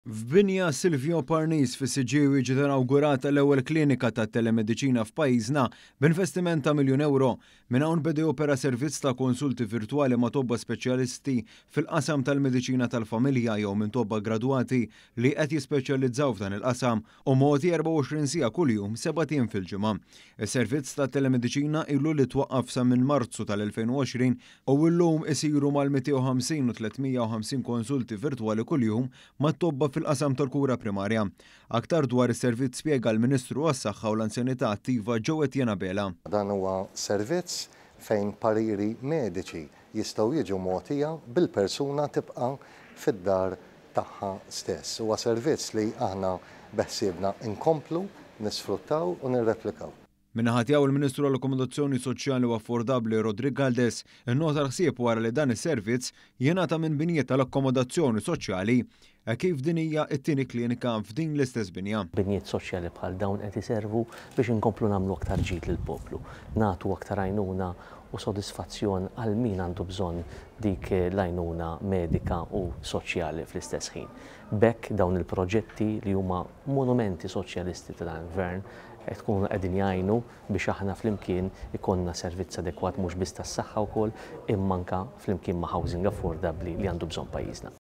F'binja Silvio Parnis fis-Siġġiewi ġiet inawgurata l-ewwel klinika tat-telemediċina f'pajjiżna b'investiment ta' miljun ewro. Minn hawn beda jopera servizz ta' konsulti virtwali ma' tobba speċjalisti fil-qasam tal-mediċina tal-familja jew minn tobba gradwati li qed jispeċjalizzaw f'dan il-qasam u mogħti 24 siegħa kuljum sebat ijiem fil-ġimgħa. Is-servizz tat-telemediċina ilu li twaqqaf sa minn Marzu tal-2020 U llum isiru mal-250 u 350 konsulti virtwali kuljum mat-tobba fil-qasam tal-kura primarja. Aktar dwar is-servizz spjega l-Ministru għas-Saħħa u l-Anzjanità Attiva Joe Etienne Abela. Dan huwa servizz fejn pariri mediċi jistgħu jiġu mogħtija bil-persuna tibqa' fid-dar tagħha stess. Huwa servizz li aħna beħsiebna nkomplu nisfruttaw u nirreplikaw. Min-naħa tiegħu il-Ministru għall-Akkomodazzjoni Soċjali u Affordabbli Roderick Galdes innota l-ħsieb wara li dan is-servizz jingħata minn binjiet tal-akkomodazzjoni soċjali hekk kif din hija t-tieni klinika f'din l-istess binja. Binjiet soċjali bħal dawn qed iservu biex inkomplu nagħmlu aktar ġid lill-poplu, nagħtu aktar għajnuna u sodisfazzjon għal min għandu bżonn dik l-għajnuna medika u soċjali fl-istess ħin. B'hekk dawn il-proġetti li huma monumenti soċjalisti ta' dan il-Gvern qed ikunu qegħdin jgħinu biex aħna flimkien ikollna servizz adekwat mhux biss tas-saħħa wkoll imma anke flimkien ma' housing affordabbli li għandu bżonn pajjiżna.